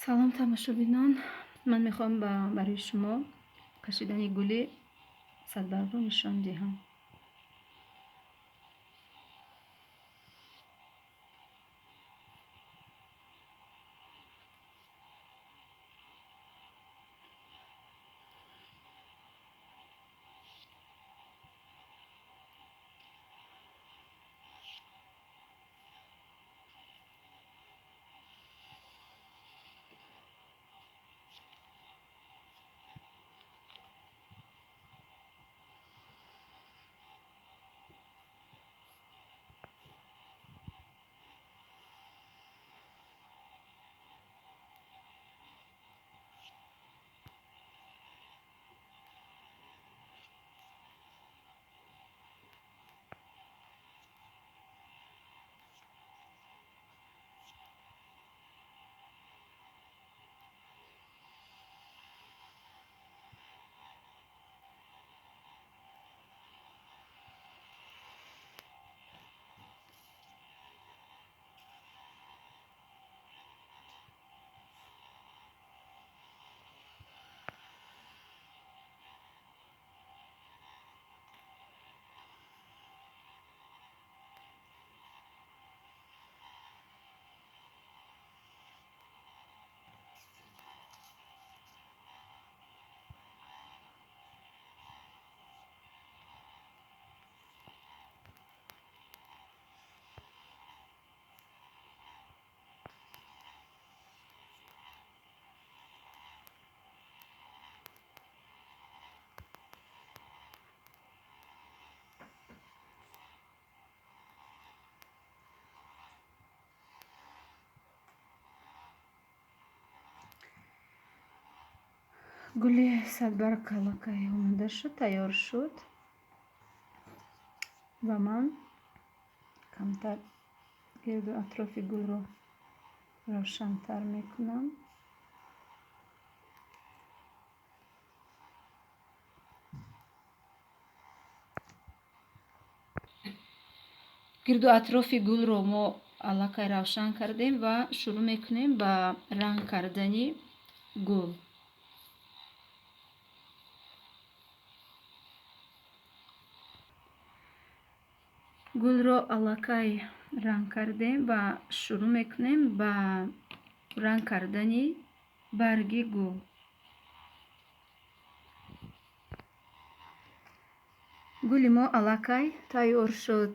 Салом, тамошобинон. Ман мехоҳам барои шумо кашидани гули садбаргро нишон диҳам. Гули садбарг аллакай омода шуд, тайёр шуд ва ман камтар гирду атрофи гулро равшантар мекунам. Гирду атрофи гулро мо аллакай равшан кардем ва шурӯъ мекунем ба ранг кардани гул. Гулро аллакай ранг кардем ва шурӯъ мекунем ба ранг кардани барги гул. Гули мо аллакай тайёр шуд.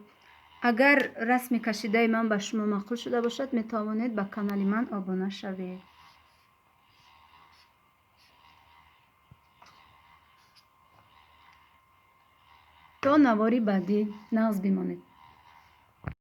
Агар расми кашидаи ман ба шумо маъқул шуда бошад, метавонед ба канали ман обуна шавед. То навори баъдӣ нағз бимонед.